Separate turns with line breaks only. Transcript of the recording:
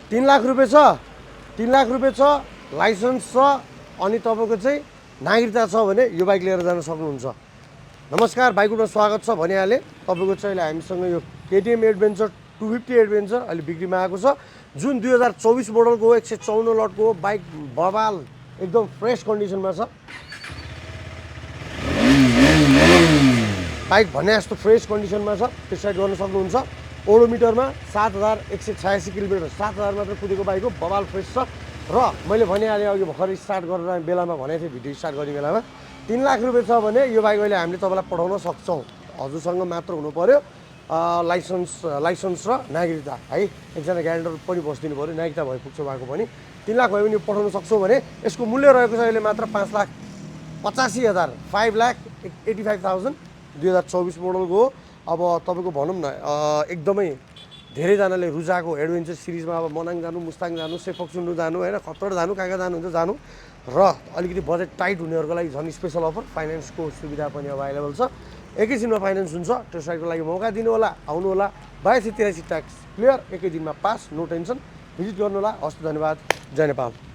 3 लाख रुपियाँ छ, 3 लाख रुपियाँ छ, लाइसेन्स छ, अनि तपाईँको चाहिँ नागरिकता छ भने यो बाइक लिएर जान सक्नुहुन्छ। नमस्कार, बाइकमा स्वागत छ भनिहालेँ। तपाईँको चाहिँ अहिले हामीसँग यो केटिएम एडभेन्चर 250 एडभेन्चर अहिले बिक्रीमा आएको छ, जुन 2024 मोडलको हो, 154 लटको हो। बाइक बवाल एकदम फ्रेस कन्डिसनमा छ। बाइक भने जस्तो फ्रेस कन्डिसनमा छ, टेस्ट राइड गर्न सक्नुहुन्छ। ओडोमिटरमा 7186 किलोमिटर, 7000 मात्र कुदेको बाइक हो, बवाल फ्रेस छ। र मैले भनिहालेँ अघि भर्खर स्टार्ट गरेर बेलामा भनेको थिएँ, भिडियो स्टार्ट गर्ने बेलामा 3 लाख रुपियाँ छ भने यो बाइक अहिले हामीले तपाईँलाई पठाउन सक्छौँ। हजुरसँग मात्र हुनु पऱ्यो लाइसेन्स र नागरिकता है। एकजना ग्यारेन्टर पनि बसिदिनु पऱ्यो, नागरिकता भए पुग्छ उहाँको पनि। 3 लाख भयो भने यो पठाउन सक्छौँ भने यसको मूल्य रहेको छ अहिले मात्र 5,85,000, 5,85,000 2024 मोडलको हो। अब तपाईँको भनौँ न एकदमै धेरैजनाले रुचाएको एडभेन्चर सिरिजमा अब मनाङ जानु, मुस्ताङ जानु, सेफोक्सुन्डु जानु होइन, खतड जानु, कहाँ कहाँ जानुहुन्छ जानु। र अलिकति बजेट टाइट हुनेहरूको लागि झन् स्पेसल अफर, फाइनेन्सको सुविधा पनि अभाइलेबल छ। एकै दिनमा फाइनेन्स हुन्छ। टेस्ट राइडको लागि मौका दिनु होला, आउनु होला। 8283 ट्याक्स क्लियर, एकै दिनमा पास, नो टेन्सन। भिजिट गर्नु होला। हस्, धन्यवाद। जय नेपाल।